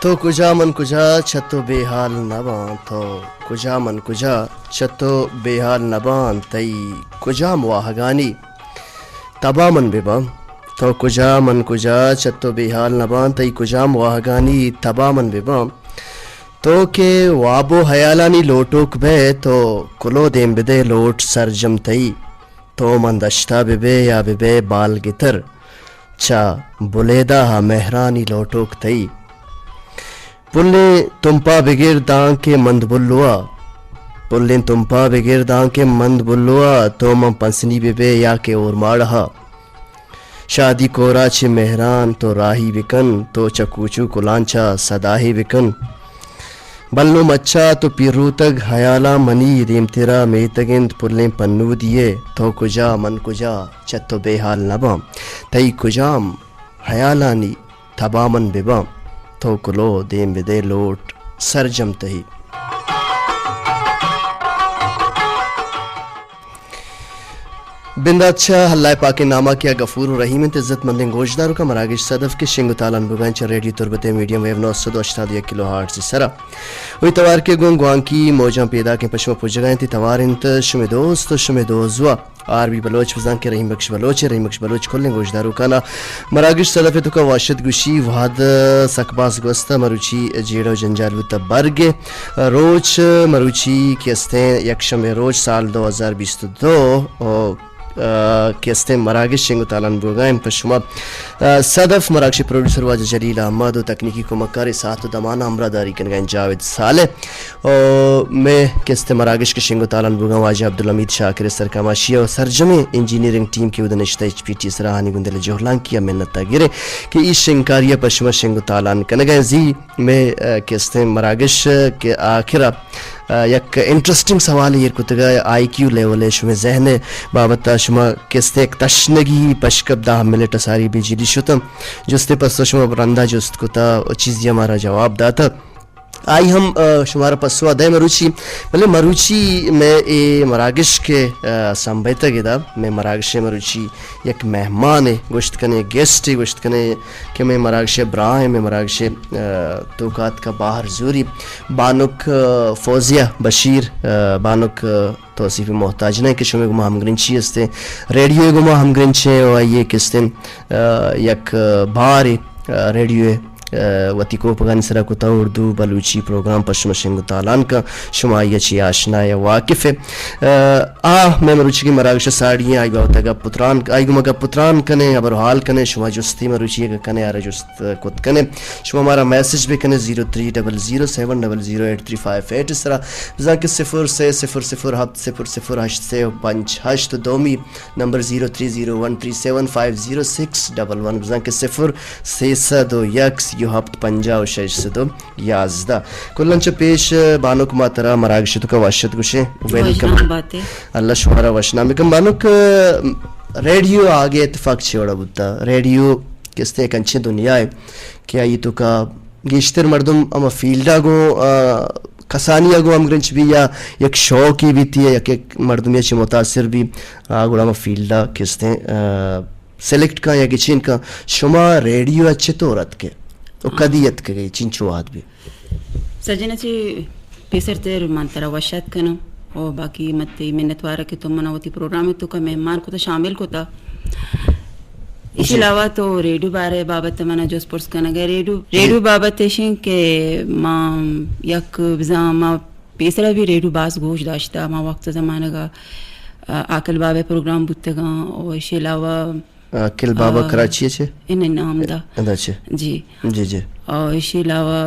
تو کجا من کجا چہ تو بے حال نہ باں، تو کجا من کجا چہ تو بے حال نہ باں، تئی کجام واہگانی تبا من بہ باں۔ تو کجا من کجا چہ تو بے حال نہ باں، تئی کجام واہگانی تبا من بہ باں۔ تو کہ واب و حیالانی لوٹوک بئے، تو کلو دیم بدے لوٹ سرجم تئی۔ تو من دشتا بہ بئے یا بہ بئے بالگتر، چہ بلیدہ ء مہرانی لوٹوک تئی۔ پلیں تمپا بگر دانکہ مند بلوا، پلیں تمپا بگر دانکہ مند بلوا، تو من پسنی بہ بئے یا کہ اورماڑہ ء۔ شادی کورا چہ مہران تو راہی بکن، تو چہ کوچو کلانچا صداہی بکن۔ بلو مچا تو پیروتگ حیالاں منی دیمترا میتگ انت پلیں پنودی ء۔ تو کجا من کجا چہ تو بے حال نہ باں، تئی کجام حیالانی تبا من بہ باں۔ تو کلو دیم بدے لوٹ سرجم تئی۔ بندات چہ اللہ پاکیں ناما کہ آ غفور و رحیم انت۔ عزت مندیں گوشداروکاں، مراگش صدف کہ شنگ و تالان بوگا انت چہ ریڈیو تربت ء میڈیم ویو نو سد و ہشتاد و یک کلو ہرٹز ء سرا۔ وتی توار کہ گوں گوانکی موجاں پیداک انت، پہ شما پجگا انت، توار انت شمے دوست و شمے دوزواہ آر بی بلوچ، بزاں کہ رحیم بخش بلوچ ء۔ رحیم بخش بلوچ کلیں گوشداروکانا مراگش صدف ء توکا واشت گوشی، وہد سک باز گوستہ، مروچی جیڑہ و جنجال بوتہ برگ ء روچ، مروچی کہ استیں یک شنبے روچ سال دو ہزار بیست و دو، او، آ، کہ استیں مراگش شنگ و تالان بوگا انت۔ پہ شما، آ، صدف مراگش پروڈیوسر واجہ جلیل احمد و تکنیکی کمکار ساعت و دمانا ہمراہ داری کنگا انت جاوید صالح۔ او مئے کہ استیں مراگش کہ شنگ و تالان بوگا واجہ عبدالحمید شاکر سرکماشی و سرجمیں انجینئرنگ ٹیم کہ اود نشتہ ایچ پی ٹی سرا آہانی گوں دل جہلانکی ء منت ء گریں کہ ای شنگکاری ء پہ شما شنگ و تالان کنگا انت۔ زی مئے، آ، کہ استیں مراگش کہ آخر ء، آ، یک انٹرسٹنگ سوال ایر کتگ ء، آئی کیو لیول ء شمئے ذہن ء بابت ء شما کہ استیں یک تشنگی پشکپ دہ منٹ ء ساری بجلی شتم۔ جست ء پسو شما رندا جست کتا و چیزی ء مارا جواب داتا۔ آئی ہم، آ، شمارا پسو ء دئے مروچی، بلے مروچی مئے اے مراگش کہ، آ، سمبھیتگ ادا، مئے مراگش ء مروچی یک مہمانے گوشت کنے، گیسٹے گوشت کنے کہ مئے مراگش ء براہ ء، مئے مراگش ء، آ، توکا اتکا باہر زوری بانک، آ، فوزیہ بشیر، آ، بانک، آ، توصیف محتاج نہ کہ شمے گما ہمگرنچی استے، ریڈیو گما ہمگرنچ ہیں و آئی کستن، آ، یک بارے، آ، ریڈیو ء، آ، وتی کوپگانی سرا کتا اردو بلوچی پروگرام پہ شما شنگ و تالان کن، شما آئی ء چی آشنا یا واقف ء۔ آ، آ مئے مروچی کی مراگش ساڑی ہیں، آئی بابت گپ پتران، آئی گما گپ پتران کنے، خبر و حال کنے، شما جستی مروچی اگر کنے، آرا جست کت کنے۔ شما مارا میسج بکنے zero three double zero seven double zero eight three five eight سرا، بزاں کہ صفر سے صفر صفر ہفت صفر صفر ہشت سے پنچ ہشت، دومی number zero three zero one three seven five zero six double one, بزاں کہ صفر سے سد و یک سی و ہفت پنجاہ و شش سد و یازدہ۔ کلن چہ پیش بانک ما ترا مراگش توکا وشت گوشیں۔ ویلکم۔ وشنام باتے۔ اللہ شمارا وشنام بکن۔ بانک، ریڈیو آگے اتفاق چی وڑا بوتا؟ ریڈیو کستے کنچیں دنیا ہے کہ آئی توکا گیشتر مردم ہما فیلڈا گوں، آ، کسانی ء گوں ہمگرنچ بی یا یک شوقی بیتی یا یک مردمی ء چہ متاثر بی، آ، گڑا ہما فیلڈا کستیں، آ، سلیکٹ کن یا گچین کن۔ شما ریڈیو ء چطور اتکے و کدی اتکگے، چنچو وہد بی؟ سجن ء چہ پیسر تر من ترا وش اتک کناں و باقی من تئی منتوار کہ تو منا وتی پروگرام ء توکا مہمان کتا، شامل کتا۔ ایشی علاوہ تو ریڈیو بارے بابت منا جست پرس کنگ ء۔ ریڈیو، ریڈیو بابت ایشیں کہ ما یک بزاں ما پیسرا بھی ریڈیو باز گوش داشتا۔ ما وقت زمانگ ء، آ، عاقل بابے پروگرام بوتگاں و ایشی علاوہ، آ، عاقل بابا آ، کراچی ء چے؟ ان، ان، ہمدا۔ ادا چے؟ جی۔ جی، جی۔ و ایشی علاوہ،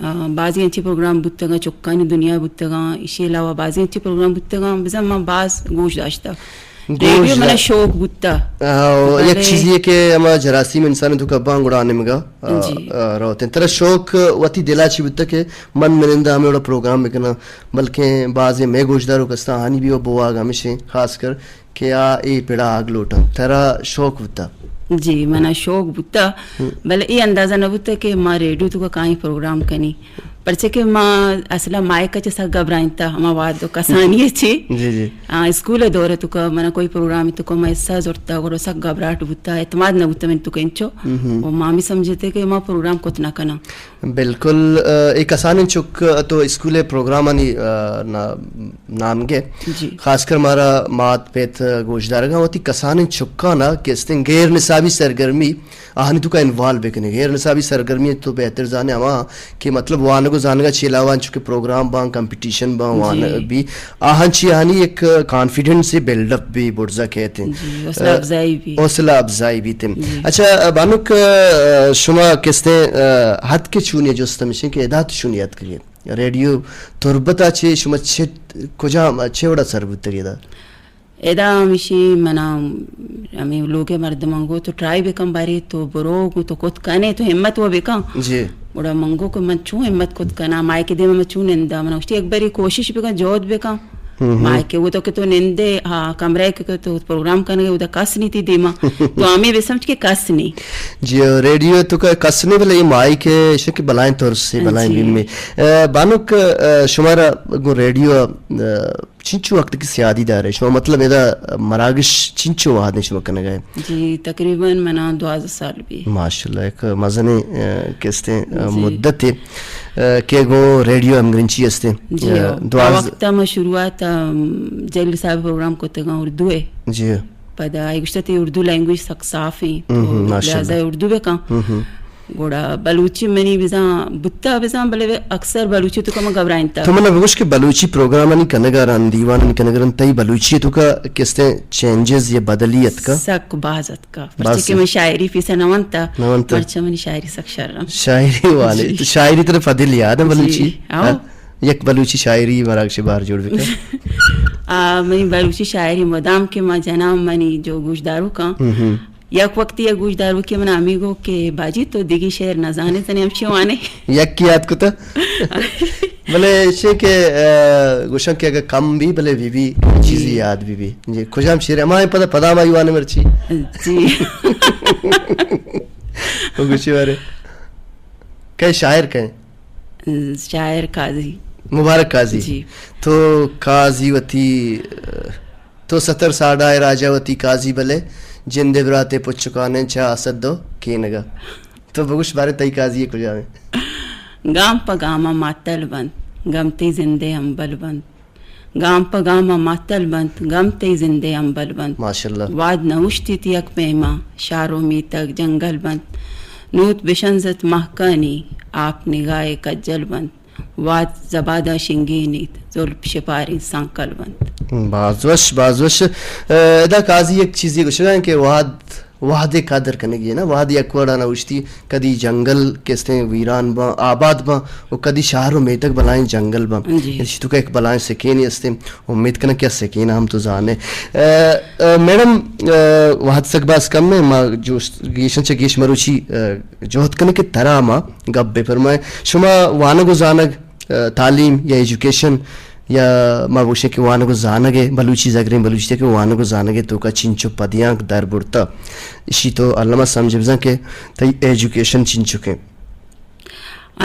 آ، بازیں انچیں پروگرام بوتگاں، چکانی دنیا بوتگاں، ایشی علاوہ بازیں انچیں پروگرام بوتگاں، بزاں من باز گوش داشتہ۔ گوش ریڈیو منا دا-، شوق بوتا۔ آ، و یک بلے چیزی ہے کہ ہما جراثیم انسان تو کباں گڑا نمگا، آ، جی۔ آ، روتیں۔ ترا شوق وتی دلا چی بوتا کہ من منندہ ہمیں وڑا پروگرام بکناں، بلکہ بازیں مئے گوشدار و کستاں ہانی بھی و بواگ ہمیشیں، خاص کر کہ آ اے پڑا آگ لوٹاں۔ ترا شوق بوتا؟ جی، منا شوق بوتا، ہم۔ بلے اے اندازہ نہ بوتا کہ ما ریڈیو تو کائیں پروگرام کنی۔ پرچہ کہ ما اصلا مائک چہ سک گھبرائینتا، ہما واد و کسانی چی۔ جی، جی۔ آ، اسکول دور تو کا منا کوئی پروگرام تو کا ما حصہ زورتا، گڑا سک گھبراہٹ بوتا، اعتماد نہ بوتا من تو کا انچو۔ ہم۔ و ما ہمی سمجھتے کہ ما پروگرام کت نہ کناں۔ بالکل، اے کسانیں چک تو اسکول ءِ پروگرامانی نامگے، خاص کر مارا مات پت گوشدارگاں وتی کسانیں چکانا کہ استیں غیر نصابی سرگرمی آہانی توکا انوالو بکنے۔ غیر نصابی سرگرمی تو بہتر زانے ہما کہ مطلب وانگ و زانگا چہ علاوہ انچو کہ پروگرام باں، کمپٹیشن باں، وانگ بی، آہاں چی آہانی ایک کانفیڈنس بلڈ اپ بی، بڑزا کہتے ہیں۔ جی، حوصلہ افزائی بی۔ حوصلہ افزائی بیت۔ جی۔ اچھا، بانک، شما کستیں حد کے چونی جست ہمشیں کہ ادا تو چونی حد کے ریڈیو تربتا چے شما چے کجام چے وڑا سر بوتگی دا؟ ادا ہمیشی منا ہمیں لوگ مردمان گو تو ٹرائی بکن، بارے تو برو، گو تو کت کنے، تو ہمت و بکن۔ جی۔ گڑا من گو کہ من چون ہمت کت کناں، مائیک دیما من چون نندا؟ من گوشتی یک بری کوشش بکن، جہد بکن۔ مائیک وہ تو کہ تو نندے، ہاں، کمرہ کہ تو پروگرام کنگے، وہ کس نہیں تی دیما۔ تو ہمیں بسمجھ کہ کس نہیں۔ جی، ریڈیو تو کا کس نہیں، بلے یہ مائیک ہے، شک بلائیں طور سے، بلائیں بیم میں۔ بانک، شمارا گو ریڈیو چنچو وقت کی سیادی دارے؟ شما مطلب ادا مراگش چنچو وہدیں شما کنگا ہے؟ جی، تقریباً منا دوازدہ سال بی۔ ماشاءاللہ، ایک مزنیں کستیں مدت ہے کہ گو ریڈیو ہمگرنچی ہستے۔ جی، دوازدہ۔ وقت ما شروعات جلیل صاحب پروگرام کو تگا اردو ہے۔ جی۔ پدا آئی گوشتا تی اردو لینگویج سک صاف ہیں، تو لہذا اردو بکن۔ گڑا بلوچی منی بزاں بوتا بزاں، بلے اکثر بلوچی تو کم گھبرائیں تا۔ تو منا بگوش کہ بلوچی پروگرامانی کنگا رن، دیوانانی کنگا رن، تئی بلوچی تو کا کستیں چینجز یا بدلی اتکا؟ سک باز اتکا۔ پرچہ کہ من شاعری پیسا نہ ونتا۔ نہ ونتا۔ پرچہ منی شاعری سک شرم۔ شاعری والے، تو شاعری طرف دل یاد ہے بلوچی؟ آؤ۔ یک بلوچی شاعری مراگش بار جوڑ بکا۔ منی بلوچی شاعری مدام کہ ما جنام منی جو گوشدارو کن۔ یک وقتی یک گوشداروکے من ہمے گو کہ باجی تو دگی شعر نہ زانے، تنے ہمشی وانے۔ یک یاد کتا۔ بلے ایشے کہ گوشن کہ اگر کم بھی بلے بی بی چیزی یاد بی بی۔ جی، کجام شعر ہمائیں پدا پدا ما یوانے مرچی۔ جی۔ وہ گوشی بارے۔ کئے شاعر کئے؟ شاعر قاضی۔ مبارک قاضی۔ جی۔ تو قاضی وتی تو ستر ساڈا ء راجہ وتی قاضی بلے، جند ء براتے پچکانیں چہ آسد و کینگا۔ تو بگوش بارے تئی قاضی ء کجامیں؟ گام پہ گام ء ماتل بنت، گم تئی زند ء ہمبل بنت۔ گام پہ گام ء ماتل بنت، گم تئی زند ء ہمبل بنت۔ ماشاءاللہ۔ واد نہ اوشتیت یک پیما، شار و میتگ جنگل بنت۔ نوت بشنزت مہکانی، آپ نگاہ ء کجل بنت۔ وات زبادا شنگینیت، زلپ شپاریں سانکل بنت۔ باز وش، باز وش۔ ادا قاضی یک چیزے گوشگا کہ وہد، وہدے قدر کنگی ہے نا، وہد یک وڑا نہ اوشتی، کدی جنگل کستیں ویران باں، آباد باں، و کدی شہر و میتگ بلائیں جنگل باں۔ جی۔ ایشی تو کہ ایک بلائیں سکینے استیں، امید کناں کہ سکین ہم تو زانے۔ میڈم، وہد سک باز کم ہے، ما جوش، گیشن چہ گیش مروچی جہد کنیں کہ ترا ما گپ بہ پرمائیں۔ شما وانگ و زانگ، تعلیم یا ایجوکیشن، یا ما گوشیں کہ وانگ و زانگ ء بلوچی زگریں بلوچی کہ وانگ و زانگ ء توکا چنچو پدیانک در برتا، اشی تو الما سمجھ بزاں کہ تئی ایجوکیشن چنچکیں؟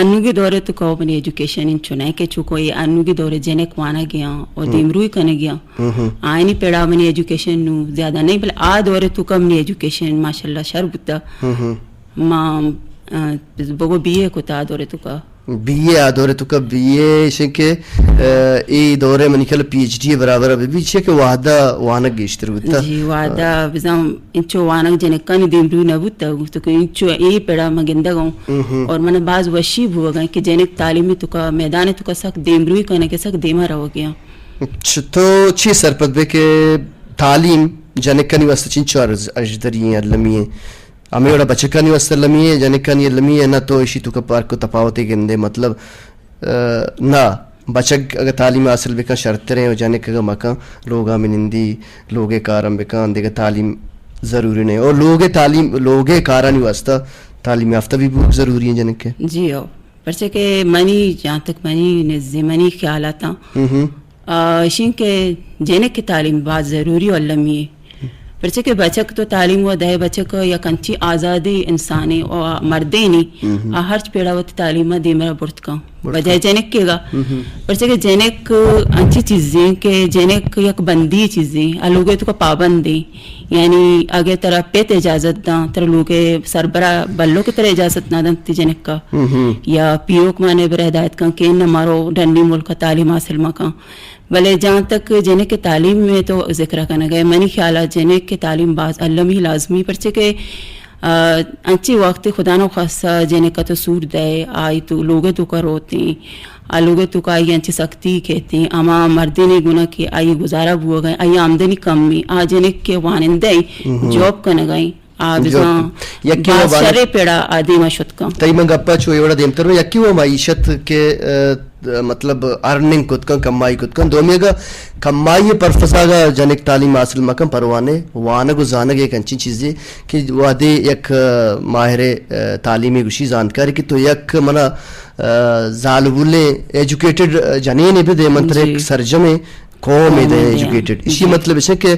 انوگی دور ء توکا منی ایجوکیشن انچو نہ کہ چونکہ اے انوگی دور ء جنک وانگ ء آں اور دیمروئی کنگ ء آں۔ آئینی پڑا منی ایجوکیشن نو زیادہ نہیں، بلے آ دور ء توکا منی ایجوکیشن ماشاءاللہ شر بوتا۔ ما، آ، بگو بی اے کتا آ دور ء توکا۔ بی اے آ دور ء توکا بی اے ایشیں کہ، آ، اے دور ء منی خیال پی ایچ ڈی ء برابر ء بہ بیت، چیا کہ وہدا وانگ گیشتر بوتا۔ جی، وہدا بزاں انچو وانگ جنکانی دیمروئی نہ بوتا، گوشت کہ انچو اے پڑا ما گندگ اوں۔ اور من باز وشی بوگ ء کہ جنک تعلیم توکا، میدان توکا سک دیمروئی کنگ ء سک دیما روگ ء۔ اچھا، تو چی سرپد بے کہ تعلیم جنکانی واسطہ چنچو ارز-، ارزدری ہیں، المی ہیں؟ ہمے وڑا بچکانی واسطہ المی ہے، جنکانی المی ہے، نہ تو ایشی توکا فرق و تفاوتے گندے، مطلب، آ، نہ، بچک اگر تعلیم حاصل بکن شرتریں و جنک اگر مکن، لوگا منندی، لوگے کارم بکن، دیگہ تعلیم ضروری نہیں۔ اور لوگے تعلیم، لوگے کارانی واسطہ تعلیم یافتہ بھی بہت ضروری ہے جنک کے۔ جی ہو، پرچہ کہ منی، جہاں تک منی نزے، منی خیالاتاں، آ، اشیں کہ جنک تعلیم باز ضروری و المی ہے۔ پرچہ کہ بچک تو تعلیم و دہ بچک یک انچی آزادی انسانے و مردینے، آ ہرچ پیڑا وتی تعلیم دیمرا برت کن۔ بجائے جنک ءَ گا۔ پرچہ کہ جنک انچی چیزیں کہ جنک یک بندی چیزیں، آ لوگ ءِ توکا پابندیں۔ یعنی اگہ ترا پت اجازت داں، ترا لوگ ءِ سربرا بلو کہ ترا اجازت نہ دنت تئی جنک ءَ، یا پیوک مانے برا ہدایت کن کہ نہ مرو ڈنی ملک ءَ تعلیم حاصل مکن۔ بلے جہاں تک جنک ءِ تعلیم ءِ تو ذکر کنگ ءَ ئے، منی خیال ءَ جنک ءِ تعلیم باز المی لازمی، پرچہ کہ آ، انچیں وقتے خدا نخواستہ جنک ءَ تو سور دئے، آئی تو لوگ ءِ توکا روتیں، آ لوگ ءِ توکا آئی انچیں سختی کیتیں، ہما مردینے گونا کہ آئی گزارہ بوگ ءَ، آئی آمدنی کمیں، آ جنک کہ وانندہ ایں، جاب کنگ ءَ ایں، آ بزاں یکے باز شریں پڑا آ دیما شت کن۔ تئی من گپا چو اے وڑا دیمتر بہ، یکے وہ معیشت کہ، آ، مطلب ارننگ کت کن، کمائی کت کن۔ دومی اگہ کمائی ءِ پرپس ءَ اگہ جنک تعلیم حاصل مکن، پرواہ نے، وانگ و زانگ یک انچیں چیزے کہ وہدے یک، آ، ماہر، آ، تعلیمی گوشی زانتکارے کہ تو یک منا، آ، زالبولیں ایجوکیٹڈ، آ، جنینے بدے، من ترا یک سرجمیں قومے دے ایجوکیٹڈ۔ اشی مطلب اش کہ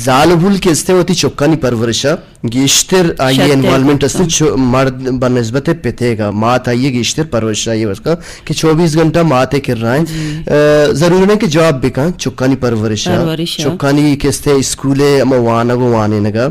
زالبول کہ استیں وتی چکانی پرورش ءَ گیشتر آئی انوالومنٹ است، چو مرد بہ نسبت پتے گا، مات آئی گیشتر پرورش آئی واسکا کہ چوبیس گھنٹہ مات ءِ کرا ایں۔ آ، ضروری نہ کہ جاب بکن، چکانی پرورش ءَ، چکانی کہ استیں اسکول ءِ ہما وانگ و وانینگ ءَ،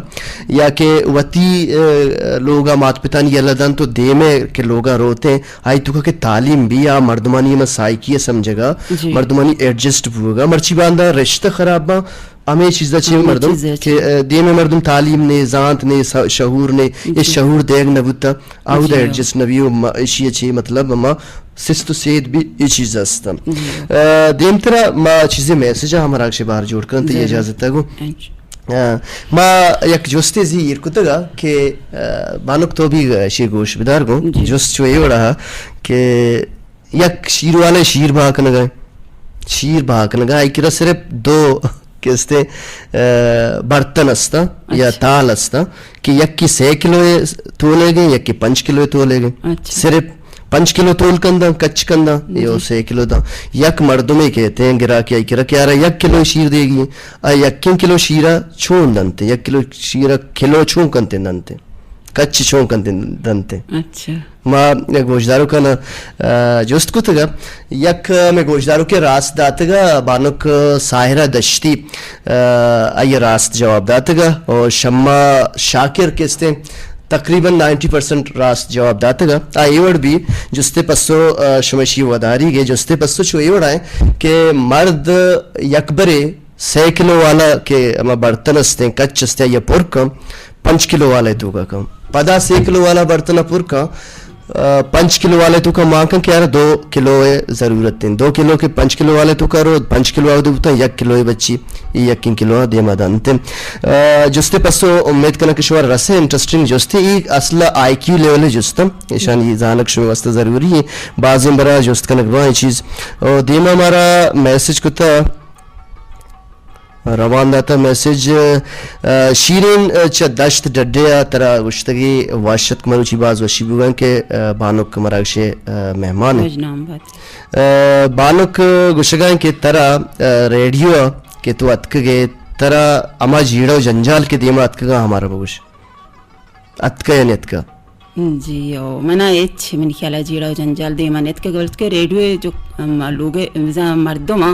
یا کہ وتی، آ، لوگ ءَ مات پتانی یلہ دنت و دیم ءَ کہ لوگ ءَ روتیں، آئی توکا کہ تعلیم بی، آ مردمانی ہما سائیکی ءِ سمجھگ ءَ، مردمانی ایڈجسٹ بوگ ءَ، مرچی باندا رشتہ خراب باں، ہمے چیز ءَ چہ مردم کہ، آ، دیم ءَ مردم تعلیم نے، زانت نے، س-، شعور نے، اے شعور دیگ نہ بوتا، آہودا ایڈجسٹ نہ بی و ما-، اشی ءَ چہ مطلب ہما سست و سید بی اے چیز است۔ آ، دیمترا ما چیزے میسج ءَ ہم ہراکشے بہر جوڑ کنت، تئی اجازت ءَ گوں۔ آ، ما یک جستے زی ایر کتگ ءَ کہ، آ، بانک تو بھی اشی گوش بدار گوں۔ جست چو اے وڑا کہ یک شیر والے شیر بہا کنگا، شیر بہا کنگا، آئی کرا صرف دو کہ استیں، آ، برتن استاں یا تال استاں کہ یکی سے کلو ءِ تولے گئے، یکی پنچ کلو ءِ تولے گئے۔ صرف پنچ کلو تول کنداں، کچ کنداں، یو سے کلو داں۔ یک مردمے کہتے ہیں گراکے آئی کرا کہ یارا یک کلو شیر دیگی، آ یکیں کلو شیرا چون دنتے، یک کلو شیرا کلو چون کنتے دنتے۔ کچ چون کنت دنت۔ اچھا۔ ما گوشداروکاں، آ، جست کتگ، یک مئے گوشداروکے راست داتگ، بانک ساحرہ دشتی، آ، آئی راست جواب داتگ، اور شمع شاکر کہ استیں تقریباً نائنٹی پرسنٹ راست جواب داتگ۔ آ اے وڑ بی جستے پسو، آ، شمشی وداری گے جستے پسو چو اے وڑ آئیں کہ مرد یکبرے سے کلو والا کہ ہما برتن استیں، کچ استیں، آئی ءَ پر کن، پنچ کلو والا ءِ توکا کن۔ پدا سے کلو والا برتن ءَ پر کن، آ، پنچ کلو والا ءِ توکا مان کن کہ یار دو کلو ءِ ضرورت انت۔ دو کلو کہ پنچ کلو والا ءِ توکا رو، پنچ کلو آ دو بوتاں، یک کلو ءِ بچی، اے یکیں کلو ءَ دیما دنت۔ آ، جستے پسو امید کناں کہ شما رسے، انٹرسٹنگ جستے، اے اصل آئی کیو لیول ءِ جستم، ایشانی زانگ شما واسطہ ضروری ہے۔ بازیں برا جست کنگ باں اے چیز۔ او دیما مارا میسج کتا، روان داتہ میسج، آ، شیرین، آ، چہ دشت ڈڈے ءَ ترا گوشتگی وش اتک مروچی باز وشی بوگاں کہ، آ، بانک مراگش ءِ، آ، مہمان انت۔ آ، بانک گوشگاں کہ ترا، آ، ریڈیو ءَ کہ تو اتکگے ترا ہما جیڑہ و جنجال کہ دیما اتکگاں ہمارا بگوش۔ اتکہ یا نیتکہ؟ جی، او، منا ہچ، منی خیالا جیڑہ و جنجال دیما نیتکہ، بلکہ ریڈیو جو، ام، لوگ ءِ، بزاں مردم آں،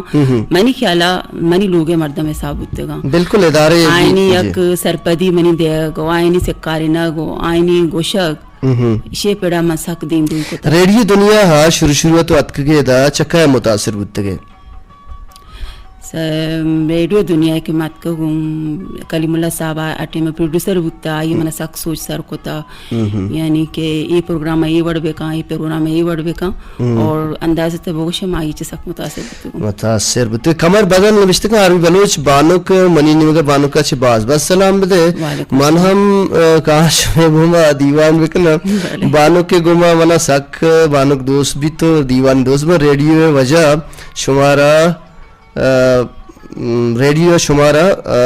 منی خیالا منی لوگ ءِ مردم حساب بوتگاں۔ بالکل، ادارے آئینی یک سرپدی منی دیگ و آئینی سکارینگ و آئینی گوشگ، ایشی پڑا من سک دیم دوئی کتگ۔ ریڈیو دنیا ہا شروع شروع تو اتکگے دا چکا متاثر بوتگے؟ س-، ریڈیو دنیا کہ ما اتکگ اوں، کلیم اللہ صاحب آ ٹائم ءَ پروڈیوسر بوتا، آئی ءَ منا سک سوچ سر کتا، یعنی کہ اے پروگرام ءَ اے وڑ بکن، اے پروگرام ءَ اے وڑ بکن، اور اندازہ تے بگوش ما آئی چہ سک متاثر بوتگ اوں۔ متاثر بوتگ۔ قمر بدل نوشتہ کن، عربی بلوچ بانک منی نیمگ ءَ بانک ءَ چہ باز باز سلام بدے۔ من ہم، آ، کاش مئے گوما دیوان بکناں۔ بانک ءِ گوما منا سک بانک دوست بیت و دیوان دوست بہ ریڈیو ءِ وجہ شمارا آ، م، ریڈیو ءَ شمارا، آ،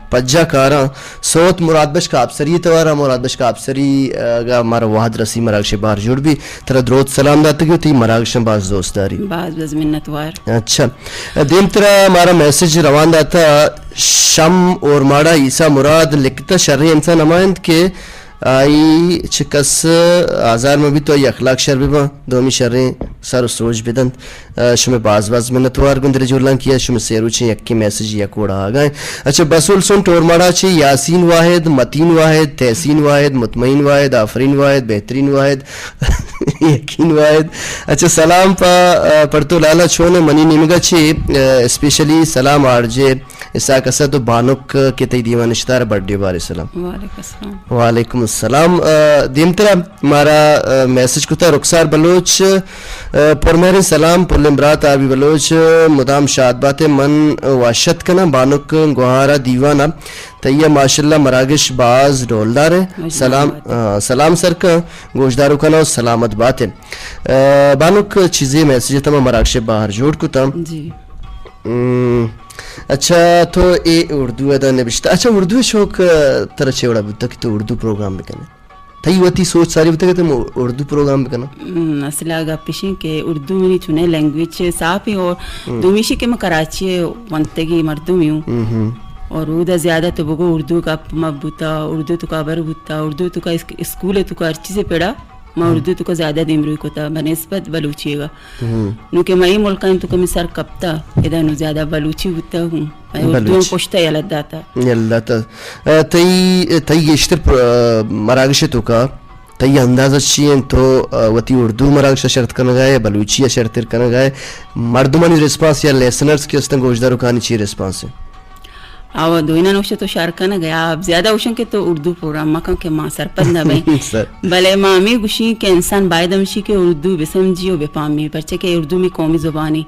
پجا کاراں۔ سوت مراد بخش کاپسری توارا، مراد بخش کاپسری، آ، گا مارا وہد رسی مراگش بار جوڑ بی۔ ترا دروت سلام داتگی و تی مراگشاں باز دوست داری۔ باز باز منت وار۔ اچھا۔ دیمترا مارا میسج روان داتا، شم اور ماڑا عیسیٰ مراد لکھتا، شریں انسان ہما انت کہ آئی چہ کس آزار مہ بیت و آئی اخلاق شر بہ باں۔ دومی شریں سر و سوج بدنت۔ آ، شمئے باز باز منتوار گوں دل جولانکی ءَ، شمئے سے روچیں یکیں میسج یک وڑا آگا ایں۔ اچھا، بسول سن ٹورماڑا چہ یاسین واحد، متین واحد، تحسین واحد، مطمئن واحد، آفرین واحد، بہترین واحد، یقین واحد۔ اچھا، سلام پہ، آ، پڑتو لالا چون منی نیمگا چہ، آ، اسپیشلی سلام آر جے اسحاق اسد و بانک کہ تئی دیوان اشتار بڈے بارے سلام۔ وعلیکم السلام۔ وعلیکم السلام۔ آ، دیمترا مارا، آ، میسج کتا رخسار بلوچ، آ، پرمہریں سلام پلیں برات آربی بلوچ، آ، مدام شاد باتے۔ من واشت کناں بانک گوہارا دیوانا تئی ماشاءاللہ مراگش باز ڈولدار ہے۔ ماشاءاللہ سلام، بات ہے۔ آ، سلام سرکاں گوشداروکانا و سلامت باتے۔ آ، بانک چیزے میسج تما مراگش باہر جوڑ کتا۔ جی۔ ام، اچھا، تو اے اردو ادا نبشتہ۔ اچھا، اردو شوق، آ، ترا چے وڑا بوتا کہ تو اردو پروگرام بکنے؟ تئی وتی سوچ ساری بوتا کہ تو اردو پروگرام بکنا؟ ام، اصل ءَ گپ اش انت کہ اردو منی چونیں لینگویج صاف ہے اور دومی شی کہ من کراچی ونتگی مردم ہوں۔ اور اودا زیادہ تو بگو اردو گپ مہ بوتا، اردو تو خبر بوتا، اردو تو کا اس-، اسکول تو کا ہر چیز پڑا۔ ما اردو تو کا زیادہ دیمروئی کتا بہ نسبت بلوچی گا۔ نوں کہ مئے ملکانی تو کمی سر کپتا، ادا نوں زیادہ بلوچی بوتا ہوں۔ اردو ہم بلوچی۔ پشتا یلہ داتا۔ یلہ داتا۔ آ، تئی، تئی گیشتر پر-، آ، مراگش تو کا، تئی اندازہ چی انت؟ تو، آ، وتی اردو مراگش شرط کنگا ہے یا بلوچی شرط کنگا ہے؟ مردمانی ریسپانس یا لیسنرز کہ استن گوشداروکانی چی ریسپانس ہے؟ آ، و دوئیناں نوشتہ تو شر کنگ ءَ۔ آ، زیادہ اوشن کہ تو اردو پروگرام مکن کہ ما سرپد نہ بیں۔ سر۔ بلے ما ہمے گوشیں کہ انسان باید ہمشی کہ اردو بسمجھی و بپامی، پرچہ کہ اردو می قومی زبانی۔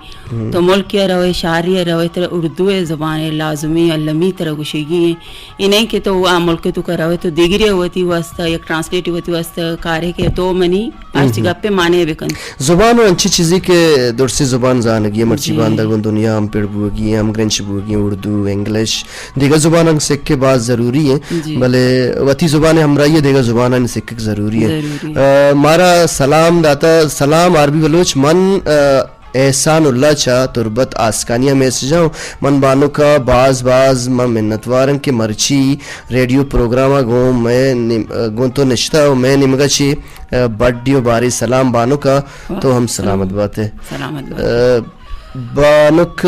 تو ملک ءَ روئے، شہری ءَ روئے، ترا اردو ءِ زبان ءِ لازمی المی ترا گوشگی ہیں۔ اے نہیں کہ تو آ ملک ءِ تو کا روئے تو دیگری وتی واسطہ یک ٹرانسلیٹ وتی واسطہ کارے کہ تو منی ہرچی گپ ءِ معنی بکن۔ زبان و انچیں چیزے کہ درسیں زبان زانگی ہے، مرچی جی۔ باندا گوں دنیا ہم پڑ بوگی ہیں، ہم گرنچ بوگی ہیں، اردو، انگلش، دگہ زبان ہم سکے باز ضروری ہیں، جی۔ بلے وتی زبان ہمراہی دگہ زبانانی سکک ضروری ہیں۔ ضروری۔ آ، مارا سلام داتا، سلام آر بی بلوچ، من، آ، احسان اللہ چہ تربت آسکانی ءَ میسج آں۔ من بانک ءَ باز باز من منتوار آں کہ مرچی ریڈیو پروگرام ءَ گوں مئے نیم-، گوں تو نشتہ و مئے نیمگ ءَ چہ، آ، بڈی و باری سلام بانک ءَ۔ تو ہم سلامت بات ئے۔ سلامت بات۔ آ، بانک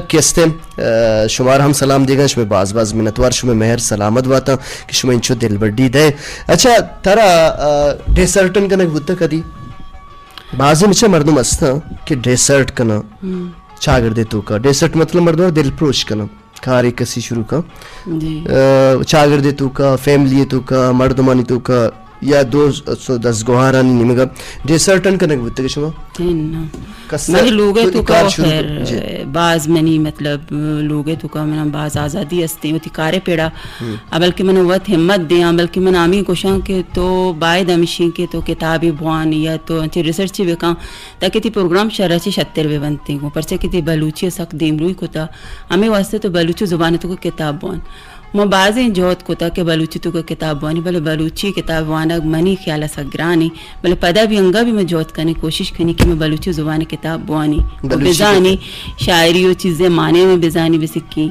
کہ استیں، آ، شمارا ہم سلام دیگاں، شمئے باز باز منتوار، شمئے مہر سلامت باتاں کہ شما انچو دلبڈی دئے۔ اچھا، ترا، آ، ڈیسرٹن کنگ بوتہ کدی؟ بازیں مچہ مردم ہستاں کہ ڈیسرٹ کناں۔ چاگردے توکا ڈیسرٹ مطلب مردم دلپروش کناں، کارے کسی شروع کن۔ جی۔ آ، چاگردے توکا، فیملی توکا، مردمانی توکا یا دو س-، دزگوہارانی نیمگا ڈیسرٹن کنگ بوتگ شما؟ اناں۔ کسا منی لوگ ءِ تو توکا کار شروع خیر، کن؟ جی۔ باز منی مطلب لوگ ءِ توکا منا باز آزادی ہستیں وتی کارے پیڑا۔ آ، بلکہ من وت ہمت دیاں، بلکہ من ہمے گوشاں کہ تو باید ہمشی کہ تو کتابے بوان یا تو انچیں ریسرچے بکن تاکہ تئی پروگرام شرا چہ شتر بہ بنت گوں، پرچا کہ تئی بلوچی ءَ سک دیمروئی کتا، ہمے واسطہ تو بلوچی زبان ءِ توکا کتاب بوان۔ ما بازیں جہد کتا کہ بلوچی توکا کتاب بوانی، بلے بلوچی کتاب وانگ منی خیال ءَ سک گرانی، بلے پدا بھی انگا بھی ما جہد کنی، کوشش کنی کہ ما بلوچی زبان ءِ کتاب بوانی، بلوچی بزانی، کتاب۔ شاعری و چیزے معنی میں بزانی بسکی۔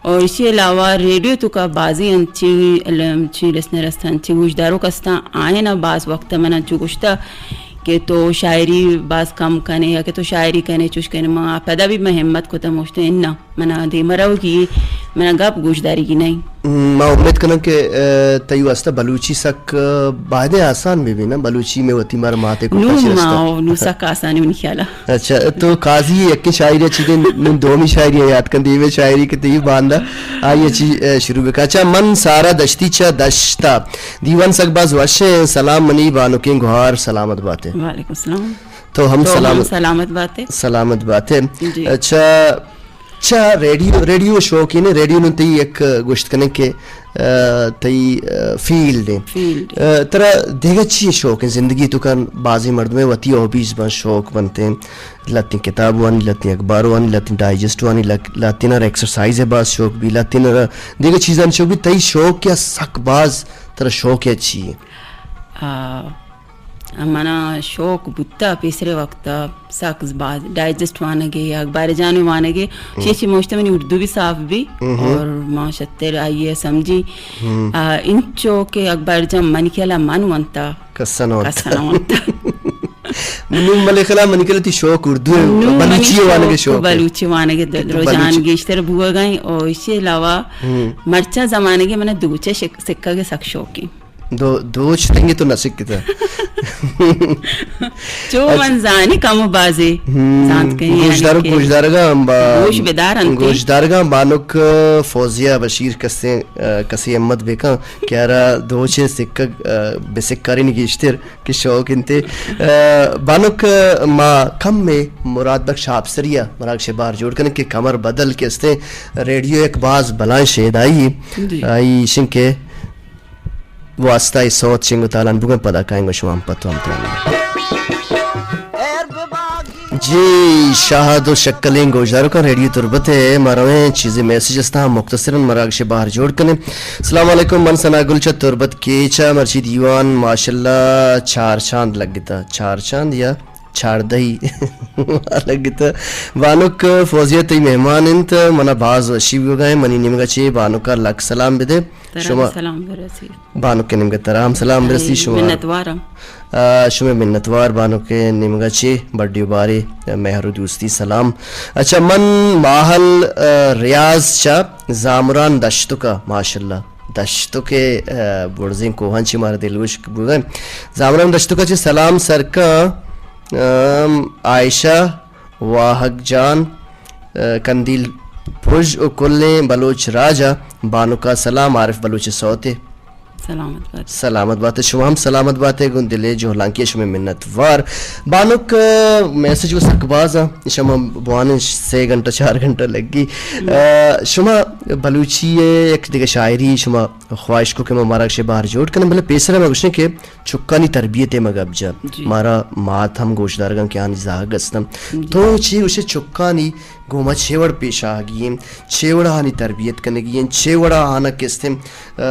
اور اسی علاوہ ریڈیو توکا بازیں انچیں، انچیں لسنر ہستاں، انچیں گوشداروک ہستاں، آیانا باز وقت من انچو گوشتا کہ تو شاعری باز کم کنے یا کہ تو شاعری کنے، چوش کنے۔ ما پدا بھی من ہمت کتا، موشتا اناں، منا دیما روگی، منا گپ گوشدارگی نہیں۔ ما امید کناں کہ، آ، تئی واسطہ بلوچی سک، آ، بایدیں آسان بہ بی نا، بلوچی میں وتی مار ماتے کو نوں پچ ما رستہ۔ نوں سک آسانی منی خیالا۔ اچھا، تو قاضی یکیں شاعری چی دے، نوں دومی شاعری یاد کن، دیوے شاعری کہ تئی باندا، آئی چی، اے، شروع بکا۔ اچھا، من سارا دشتی چا دشتا۔ دیوان سک باز وشیں، سلام منی بانکیں گوہار، سلامت باتے۔ وعلیکم السلام۔ تو ہم تو ہم سلامت۔ سلامت باتے۔ سلامت باتے۔ جی۔ اچھا، چا ریڈیو، ریڈیو شوق نے، ریڈیو نوں تئی یک گوشت کنے کہ، آ، تئی، آ، فیلڈ ہے۔ فیلڈ۔ آ، ترا دیگہ چی شوق ہے زندگی توکا؟ بازیں مردمے وتی ہابیز بن، شوق بنتے ہیں۔ لتیں کتاب وانی، لتیں اخبار وانی، لتیں ڈائجسٹ وانی، لک-، لتیں را ایکسرسائز ہے باز شوق بھی، لتیں را دیگہ چیزاں شوق بھی۔ تئی شوق یا سک باز ترا شوق ہے چی ہے؟ آ، منا شوق بوتا پیسرے وقتا سک باز ڈائجسٹ وانگے یا اخبار جانے وانگے، چی چی موشتے منی اردو بھی صاف بھی اور ما شتر آئیے سمجھی۔ آ، انچو کہ اخبار جان منی خیالا من وانتا۔ کسا نہ وانتا۔ کسا نہ وانتا۔ نوں ملے خلا منی کلا تی شوق اردو ء، نوں بلوچی منی ء وانگ ء شوق، شوق ء۔ بلوچی وانگ ء در-، بلوچی۔ رجحان گیشتر بوگ ء ایں۔ او ایشی علاوہ ہم۔ مرچاں زمانگ ء من دوچ ء شک-، سکگ ء سک شوق ایں۔ دو-، دوچ تنگی تو نہ سکتا۔ چو اچھا۔ من زانی کم و بازی ہم، زانت کہیں، یعنی گوشدار-، کہ گوشدارگا ہم با-، گوش بدار انت۔ گوشدارگا بانک فوزیہ بشیر کسے، آ، کسے ہمت بکن کہ ارا دوچیں سکگ، آ، بسکارینی گیشتر کہ شوق انت۔ آ، بانک ما کم میں مراد بخش آپسری ء مراگش بار جوڑ کنیں کہ کمر بدل کہ استیں ریڈیو ایک باز بلائیں شیدائی جی۔ آئی شنکہ واسطہ ء سوت شنگ و تالان بوگن پدا کائیں گو شما ہم پتو ہم تران۔ جی، شاہد و شکلیں گوشداروکاں ریڈیو تربت ء ما رویں چیزیں میسج استاں مختصراً مراگش بہر جوڑ کنیں۔ السلام علیکم، من ثنا گل چہ تربت کیچ ء مرچی دیوان ماشاءاللہ چار چاند لگتا، چار چاند یا چاردہی لگتا۔ بانک فوزیہ تئی مہمان انت، منا باز وشی بوگا ہے، منی نیمگا چے بانکا لک سلام بدے۔ ترا شما سلام برسی۔ بانک ء نیمگ ء ترا ہم سلام برسی۔ اے، شما منتوارم۔ آ، شمئے منتوار بانک ء نیمگ ء چے بڈی و بارے مہر و دوستی سلام۔ اچھا، من ماہل، آ، ریاض چہ زامران دشتک ء، ماشاءاللہ دشتک ء، آ، بڑزیں کوہاں چہ مارا دلگوش بوگ ء۔ زامران دشتک ء چہ سلام سرکاں، آم، عائشہ واہگ جان، آ، کندیل پژ و کلیں بلوچ راج ء بانک ء سلام، عارف بلوچ ء سوت ء۔ سلامت بات۔ سلامت بات، شما ہم سلامت بات، گوں دل ء جہلانکی ء شمئے منت وار۔ بانک، آ، میسج و سک باز ء، شما بوانیں سے گھنٹہ چار گھنٹہ لگی۔ آ، شما بلوچی ء یک دگہ شاعری شما خواہش کو کہ ما مراگش بہر جوڑ کنیں، بلے پیسر ء ما گوشیں کہ چکانی تربیت ء ما گپ جا۔ جی۔ مارا مات ہم گوشدارگاں کہ آنی زاگ استم۔ جی۔ تو چی گوشے چکانی گوما چے وڑ پیش آہگی ایں، چے وڑا آنی تربیت کنگی ایں، چے وڑا آنا کستیں، آ،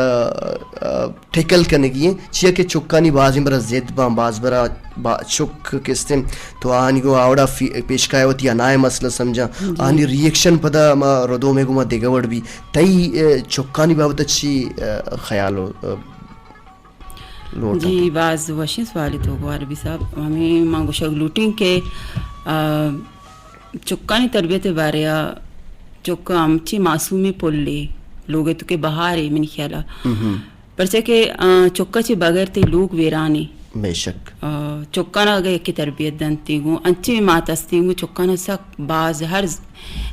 آ، ٹیکل کنگی ایں، چیا کہ چکانی بازیں برا ضد باں، باز برا با-، چک کستیں تو آنی گوں آوڑا فی-، پیش کائے وتی انائے مسئلہ سمجھاں، جی۔ آنی ریئیکشن پدا ما ردومے گوما دگہ وڑ بی۔ تئی، آ، چکانی بابت چی، آ، خیال و، آ، لوٹ جی، انت؟ باز وشیں سوالے تو گوار بی صاحب۔ ہمیں من گوشگ لوٹیں کہ، آ، چکانی تربیت ء بارے ء چک ہمچی معصومی پلے لوگ ء تو کہ بہارے منی خیال ء۔ مہم۔ پرچہ کہ، آ، چک ء چہ بغیر تئی لوگ ویرانے۔ بے شک۔ آ، چکانا اگہ یکے تربیت دنت گوں انچیں مات ہستی گوں چکانا سک باز ہر ز-،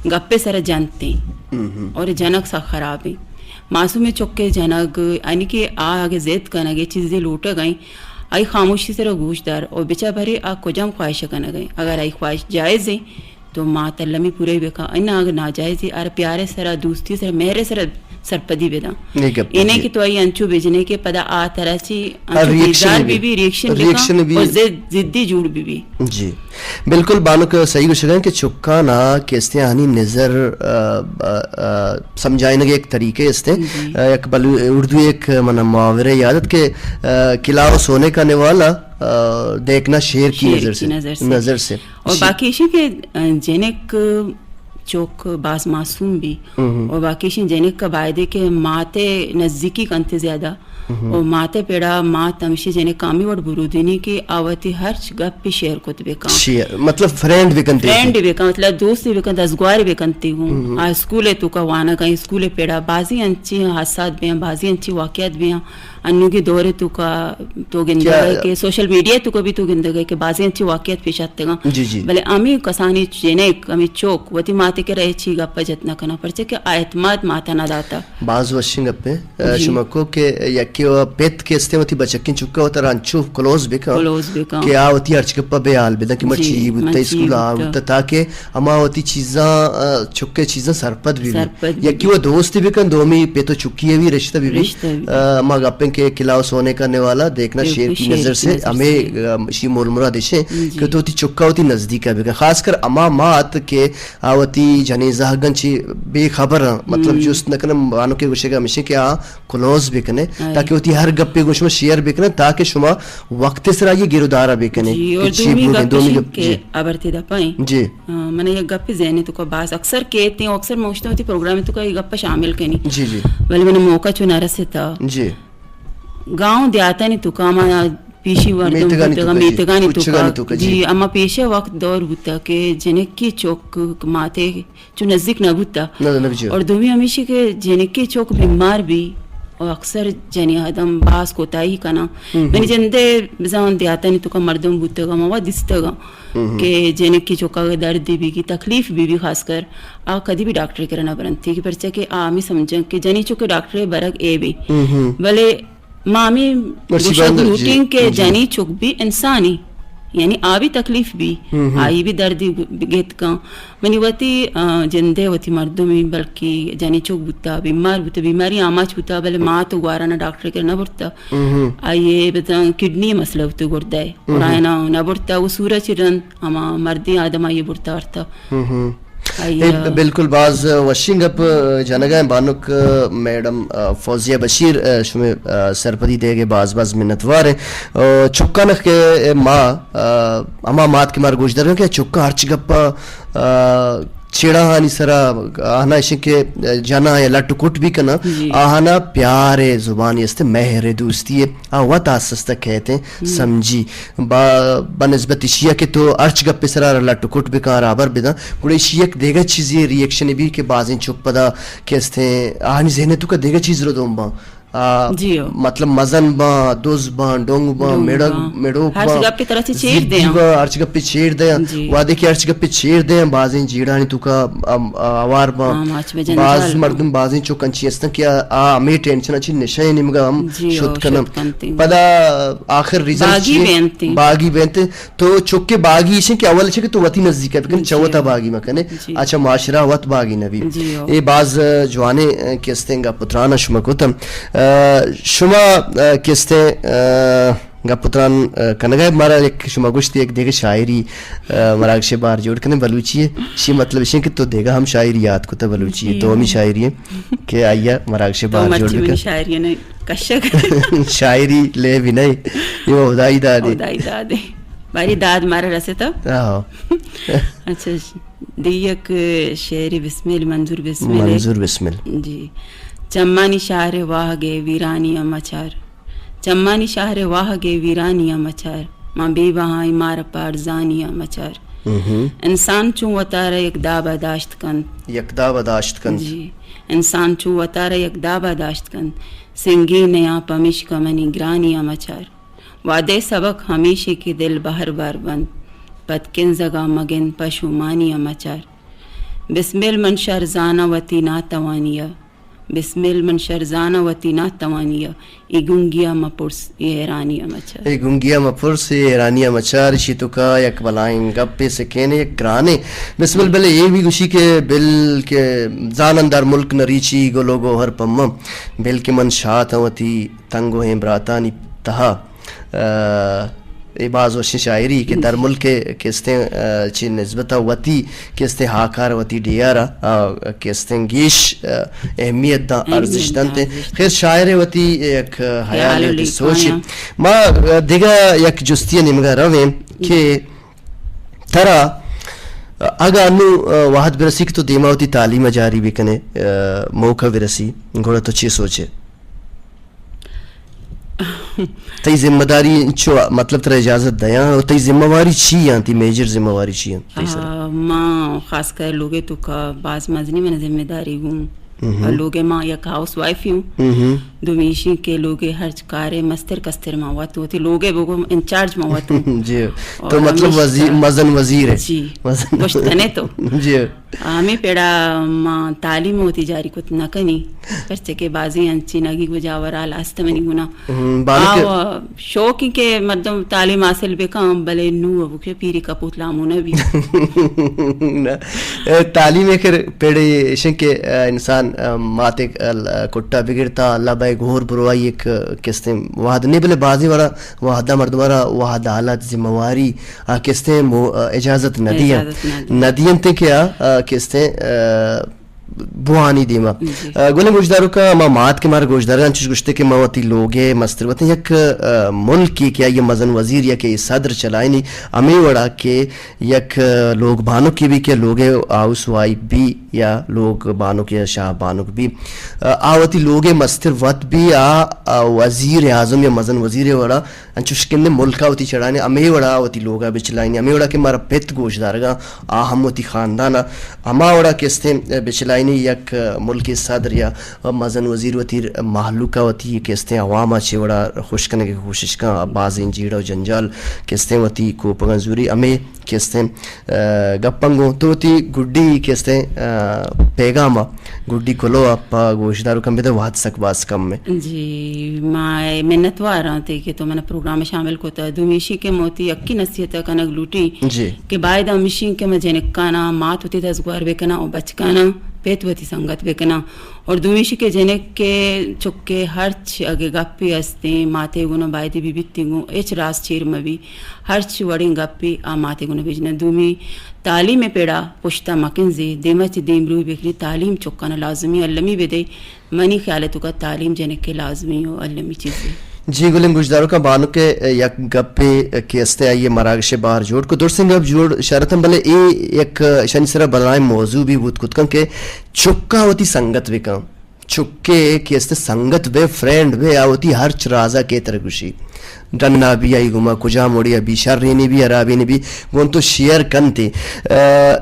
گپے سرا جنتیں۔ مہم۔ اور جنگ سک خرابیں۔ معصومیں چکے جنگ، یعنی کہ آ اگہ ضد کنگ ء چیزے لوٹگ ء، آئی خاموشی سرا گوش دار اور بچا بھرے آ کجام خواہش کنگ ء۔ اگر آئی خواہش جائز ہے تو مات المی پورے بکا، انا اگر ناجائز ہے آر پیارے سرا، دوستی سرا، مہرے سرا سرپدی بداں۔ اے گپ اے نہ جی۔ کہ تو آئی انچو بجنے کہ پدا آ ترا چی آ انچو ریئیکشن بیزار بی بی، بی، ریئیکشن بی ریئیکشن کن بی۔ اور ضد، ضدی جوڑ بی بی۔ جی، بالکل بانک صحیح گوشگا کہ چکانا کہ استیں آنی نظر، آ، آ، آ، سمجھائنگ ایک طریقے استیں۔ جی۔ آ، یک بلو-، اردو ایک من محاورے یاد ات کہ، آ، کلاؤ سونے کا نوالا، آ، دیکھنا شیر کی شیر نظر کی سے، نظر سے۔ نظر سے۔ اور جی۔ باقی ایشی کہ، آ، جنک چک باز معصوم بی۔ ہم۔ اور باقی ایشی جنک کا بایدے کہ ماتے نزدیکی کنتے زیادہ۔ ہم۔ او ماتے پیڑا مات ہمیشی جنک کامی وڑ برودینی کہ آ وتی ہرچ گپ شیئر کت بکن۔ شیئر، مطلب فرینڈ بکن تے۔ فرینڈ بکن، مطلب دوست بکن، دزگوار بکن تے گوں۔ ہم۔ آ اسکول تو کا وانگا، اسکول پیڑا بازی انچی حادثات بیاں، بازی انچی واقعات بیاں۔ انوگی دور تو کا تو گندگا کیا کہ سوشل میڈیا تو کا بھی تو گندگا کہ بازی انچی واقعات پیش آتگاں۔ جی، جی۔ بلے ہمیں کسانی جنک، ہمیں چوک، وتی ماتے کے رہے چی گپا جت نہ کنا، پرچہ کہ آ اعتماد ماتا نہ داتا۔ باز وشیں گپے، آ، جی۔ شما کو کہ یکے و پت کہ استے وتی بچکیں چکا وتا رانچو کلوز بکن کلوز بکن۔ کہ آ وتی ہرچ گپا بے حال بدن کہ من جی، چی بوتا، من چی اسکول آ بوتا۔ بوتا، تاکہ ہما وتی چیزاں، آ، چکے چیزاں سرپد بی بی۔ سرپد بی یکی بی۔ و دوست بکن، دومی پت و چکی بھی رشتہ بی بی۔ رشتہ بی بی۔ آ، ما گپیں کہ کلاؤ سونے کا نوالا، دیکھنا دیکھنا شیر کی شیر نظر کی سے، نظر ہمیں، سے۔ آ، شی مول مراد اشیں جی۔ کہ تو وتی چکا وتی نزدیکا بکن۔ خاص کر ہما مات کہ آ وتی جنین زہگاں چی بے خبر آں، مطلب ہم۔ جست نہ کنن، بانکے گوشگ ہمیشیں کہ آ کلوز بکنے، آئی۔ تاکہ وتی ہر گپے گوں شما شیئر بکنے، تاکہ شما وقت سرا یہ گرودارا بکنے جی، کہ اور چی دومی بوگیں، گپ دومی ایشیں گپ، کہ جی۔ ابر تے دپائیں۔ جی۔ آ، من یک گپے ذہن تو کا باز اکثر کہتے ہیں، اکثر موشتوں وتی پروگرام تو کا یہ گپ شامل کنی۔ جی، جی۔ ولی من موقع چو نہ رسیتا۔ جی۔ گاؤں دیہاتانی تو کا ما پیشی مردم میتگانی بوتگا، توکا، جی، میتگانی توکا، کچانی جی۔ توکا، جی، اما پیشے وقت دور بوتا کہ جنکی چک ماتے چو نزدیک نہ بوتا۔ نہ، نہ بجو۔ اور دومی ہمیشی کہ جنکی چک بیمار بی اور اکثر جنی آدم باز کوتاہی کنا۔ ہم، ہم۔ منی جندے بزان دیاتانی توکا مردم بوتگا، ما وا دیستگا ہم، ہم۔ کہ جنکی چکا دردی بی کی تکلیف بی بی خاص کر آ کدی بھی ڈاکٹر کرنا برنتی کہ پرچہ کہ آ ہمی سمجھن کہ جنی چکے ڈاکٹر برگ اے بی۔ ہم، ہم۔ بلے ما ہمے مرچی گوشگ بند، جی، لوٹیں کہ جی۔ جنی چک بھی انسانی، یعنی آ بھی تکلیف بھی، ہم، ہم۔ آئی بھی دردی گیت کن۔ منی وتی، آ، جندے وتی مردمی، بلکہ جنی چک بوتا، بیمار بوتا، بیماری آماچ بوتا، بلے ما تو گوارا نہ ڈاکٹر کر نہ برتا۔ ہم، ہم۔ آئیے بزن کڈنی مسئلہ بوتا گردہ ہے۔ ہم، ہم۔ اور آئینا نہ برتا، وہ سورا چی رند، ہما مردی آدم آئیے برتا ورتا۔ ہم، ہم۔ آئی، اے آ، بالکل باز وشیں گپ جنگا ہیں بانک میڈم، آ، فوزیہ بشیر، آ، شمے، آ، سرپدی دیگے باز باز منتوار ہیں۔ آ، چکانک کہ ما، آ، ہما مات کہ مار گوش درگا کہ چکا ہرچ گپا، آ، چیڑاہانی سرا آہنا اشیں کہ جنا یا لٹ کٹ بھی کنا، جی۔ آہنا پیار زبانی است، مہر دوستی ہے، آ وت آستہ کہتے ہیں، ہم۔ سمجھی۔ با، بہ نسبت ایشی ءَ کہ تو ہرچ گپے سرا لٹ و کٹ بکاں، رابر بداں، گڑا ایشی یک دگہ چیزے ری ایکشنے بی کہ بازیں چک پدا کہ استیں، آہانی ذہن ءِ توکا دگہ چیز ردوم باں۔ آ، جی ہو۔ مطلب مزن باں، دز باں، ڈونگ باں، ڈونگ مڑگ، باں۔ مڑوک ہرچ باں، گپے ترا چہ چیر زیدی دیاں۔ باں، ہرچ گپے چیر دیاں۔ جی۔ وہدے کہ ہرچ گپے چیر دیاں، بازیں جیڑانی توکا، ام، آ، ہوار باں۔ ہاں، ماچ بہ جنجال باز باں۔ مردم بازیں چک انچی استن کہ آ، آ ہمے ٹینشن ءَ چہ نشہ ءِ نیمگا ہم جی ہو، شت کنن۔ شت کنت۔ پدا آخر ریزلٹ باگی چی؟ بینت۔ باگی بینت۔ تو چکے باگی ایشیں کہ اول چہ کہ تو وتی نزیک ءَ بکن، چہ جی۔ وتا باگی مکنے۔ جی۔ اچھا، معاشرہ وت باگی نبی۔ جی ہو۔ اے باز جوانیں، آ، کستیں گپ و تران شما کتن۔ آ، شما، آ، کستیں، آ، گپ و تران، آ، کنگا ہے، مارا یک شما گوشتی یک دیگہ شاعری، آ، مراگش بار جوڑ کنے بلوچی ہے۔ شی مطلب ایشیں کہ تو دیگہ ہم شاعری یاد کتا بلوچی ہے۔ جی۔ دومی شاعری ہے کہ آئیا مراگش تو بار جوڑ مرچی منی بکن۔ شاعری نے کشک۔ شاعری لے بھی نہیں، یہ وہ خدائی داد ہے۔ خدائی داد ہے۔ باری داد مارا رسے تو۔ آہو۔ اچھا، دی یک شعر بسمل، منظور بسمل ہے۔ منظور بسمل۔ جی۔ چمانی شہر واہگے ویرانی ءَ مچار۔ چمانی شہر واہگے ویرانی ءَ مچار۔ ما بے بہائیں مار پارزانی ءَ مچار۔ مہم۔ انسان چون وتارا یک دابا داشت کنت۔ یک دابا داشت کنت۔ جی۔ انسان چون وتارا یک دابا داشت کنت۔ سنگین نیاں پمیشکا منی گرانی ءَ مچار۔ وہدے سبق ہمیشی کہ دل بہر بار بنت، پد کنزگا مگند پشومانی ءَ مچار۔ بسمل من شر زاناں وتی ناتوانی ءَ، بسمل من شر زاناں وتی ناتوانی ءَ، اے گنگی ءَ مپرس، اے حیرانی ءَ مچار۔ اے گنگی ءَ مپرس، اے حیرانی ءَ مچار، ایشی توکا یک بلائیں گپے سکینے، یک گرانے۔ بسمل بلے اے بھی گوشی کہ بل کہ زانن در ملک نریچی گل و گوہر پمم، بل کہ من شاتاں وتی تنگوہیں براتانی تہا۔ آ، اے باز وشیں شاعری کہ در ملک ءِ کستیں، آ، چہ نسبت ءَ وتی کستیں ہاکار، وتی ڈیہار ءَ، آ، کستیں گیش، آ، اہمیت داں، اہمیت ارزش داں، دنت۔ ارزش۔ خیر، شاعر ءِ وتی یک خیال خیال ءُ وتی سوچ۔ ما، آ، دگہ یک جستی ءِ نیمگا رویں کہ ترا اگاں انوں، آ، وہد برسی کہ تو دیما وتی تعلیم ءَ جاری بکنے، آ، موقع برسی، گڑا تو چے سوچے؟ تئی ذمہ داری چو، مطلب، ترا اجازت دیاں، اور تئی ذمہ واری چی آں؟ تئی میجر ذمہ واری چی آں تئی سر؟ آ، ما خاص کر لوگے توکا باز مزنی من ذمہ داری گوں۔ مہم۔ اور لوگے ما یک ہاؤس وائف ہوں۔ مہم۔ دومی ایشی کہ لوگے ہر کارے مستر کستر ما وت وتی لوگے بگو انچارج ما وت ہوں۔ جی۔ اور تو مطلب ہمیشہ وزیر، مزن وزیر ہے۔ جی۔ مزن۔ گوشت کنے تو۔ جی۔ ہمے پڑا ما تعلیم وتی جاری کت نہ کنی، پرچہ کہ بازیں انچیں نگی گجاور حال است منی گنا۔ ہم، بانک آ، شوق کہ مردم تعلیم حاصل بکن، بلے نو اب کہ پیری کپوت لامو نہ بی۔ نہ۔ اے، تعلیم ایک پڑے ایشن کہ، اے، انسان، اے، ماتے، اے، کٹا بگڑتا، اللہ بھائی گھور بروائی ایک، اے، کستیں وہد نہیں، بلے بازی وڑا وہدا مردم را وہد حالت ذمہ واری، آ، کستیں مو-، آ، اجازت نہ دیا۔ اجازت نہ دیا۔ نہ دینتے کہ آ، آ، کستیں، آ، بوانی دیما۔ جی۔ آ، گلیں گوشداروکاں، ہما مات کہ مارا گوشدارگاں چوش گوشتے کہ ما وتی لوگے مستر وطن یک، آ، ملکی کہ آئی مزن وزیر یا کہ صدر چلائینی، ہمے وڑا کہ یک، آ، لوگ بانکی بی کہ لوگے ہاؤس وائف بی یا لوگ بانک یا شاہ بانک بی، آ، آ وتی لوگے مستر وت بی، آ، آ وزیر اعظم یا مزن وزیر وڑا انچوش کہ اندے ملک ء وتی چڑھائینی، ہمے وڑا وتی لوگ ء بچلائینی، ہمے وڑا کہ مارا پت گوشدارگاں، آ ہم وتی خاندان ء ہما وڑا کہ استیں بچلائینی، یک ملک صدر یا مزن وزیر وتی مہلوک ء وتی کہ استیں عوام ء چے وڑا خوش کنگ ء کوشش کن، بازیں جیڑہ و جنجال کہ استیں وتی کوپگاں زوری، ہمے کہ استیں، آ، گپاں گوں تو وتی گڈی کہ استیں، آ، پیغام ء گڈی کلو ء پہ گوشداروکاں بدے، وہد سک باز کم ء۔ جی، ما منتوار آں تئی کہ تو من پروگرام ء شامل کتا۔ دومی ایشی کہ ما وتی یکی نصیحت ء کنگ لوٹیں جی۔ کہ باید ہمیشی کہ ما جنکاناں مات وتی دزگوار بکناں و بچکاناں پت وتی سنگت بکناں۔ اور دومی ایشی کہ جنک کہ چکے ہرچ اگہ گپے استیں ماتے گونا بایدی بی بیتی گوں ہچ راز چیر مبی۔ ہرچ وڑیں گپے آ ماتے گونا بجناں۔ دومی تعلیم ء پڑا پشتا مکنزے، دیما چہ دیمروی بکنی، تعلیم چکانا لازمی المی بدے۔ منی خیال ء توکا تعلیم جنک ء لازمی و المی چیزے۔ جی گلیں گوشداروکاں، بانک ء یک گپے کہ استیں آئی ء مراگش ء بار جوڑ کو، درستیں گپ جوڑ شرتن، بلے اے یک شنی سرا بلائیں موضوع بھی بوت کت کن کہ چکا وتی سنگت بکن۔ چکے کہ است سنگت بے، فرینڈ بے، آ وتی ہرچ رازا کے تر گوشی۔ ڈنا بی آئی گما، کجام وڑیا بی، شرینی بی، حرابینی بی، گون تو شیئر کنتے۔ آ،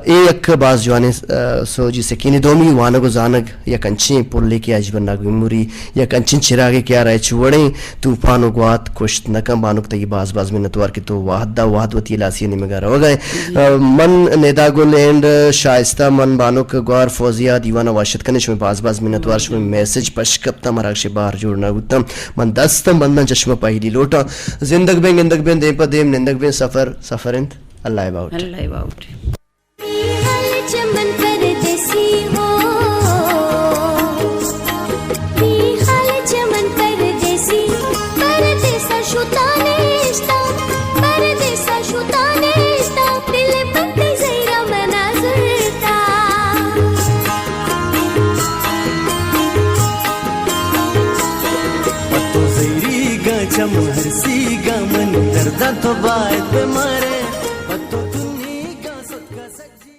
اے یک باز جوانیں، آ، سوجی سکینی۔ دومی وانگ و زانگ یک انچیں پلے کہ اجبناک میموری، یک انچیں چراگے کہ آ را ہچ وڑیں طوفان و گوات کشت نہ کن۔ بانک تئی باز باز منتوار کہ تو وہد دا وہد وتی لاسی نیمگا روگا ہے۔ آ، من ندا گل اینڈ شائستہ، من بانک گوار فوزیہ دیوان ء واشت کنیں، شمئے باز باز منتوار، شمئے میسج پش کپتاں، مراگش ء بار جوڑ نہ بوتاں۔ من دستاں بنداں چہ شما پہلی لوٹاں۔ زندگ بیں، گندگ بیں، دیم پہ دیم نندگ بیں، سفر، سفر انت۔ اللہ ء باوٹ۔ اللہ ء باوٹ۔ بے حال چہ من پردیسی ہو، بے حال چہ من پردیسی، پردیسا شتاں نشتاں، پردیسا شتاں نشتاں، دل پہ تئی زہیرا منا زرتاں۔ پہ تو زہیریگاں چم ہرسیگاں، منی درداں تو باید بمارے، پہ تو تنیگاں ستکا سجی۔